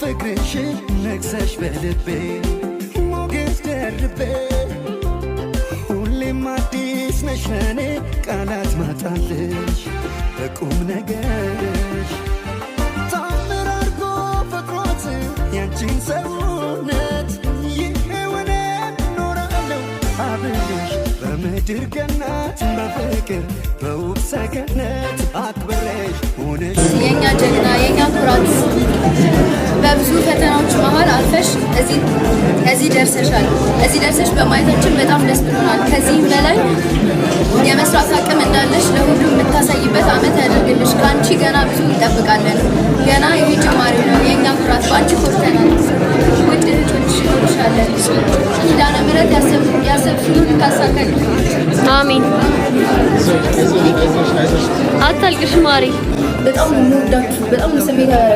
ፍቅርሽ ነግሰሽ በልቤ ሞገስ ደርቤ ሁሌም አዲስ ነሽ ለኔ ቃላት ማጣልሽ በቁም ነገርሽ ታምር አድርጎ ፈጥሮት ያንቺን ሰውነት ይሄውነ ኖራለሁ አብሬሽ በምድር ገነት በፍቅር በውብ ሰገነት አክብሬሽ ሆነሽ። የኛ ጀግና፣ የኛ ኩራት፣ በብዙ ፈተናዎች መሀል አልፈሽ እዚህ ደርሰሻል። እዚህ ደርሰሽ በማየታችን በጣም ደስ ብሎናል። ከዚህም በላይ የመስራት አቅም እንዳለሽ ለሁሉም የምታሳይበት አመት ያደርግልሽ። ከአንቺ ገና ብዙ እንጠብቃለን። ገና ይሄ ጅማሬው ነው። የእኛ ኩራት፣ በአንቺ ኮርተናል። ውድ እህቶች እንወድሻለን። ኪዳነ ምሕረት ያሰብሽውን ታሳካልሽ። አሜን። አታልቅሽ ማሪ። በጣም ነው የምወዳችሁ። በጣም ነው ስሜት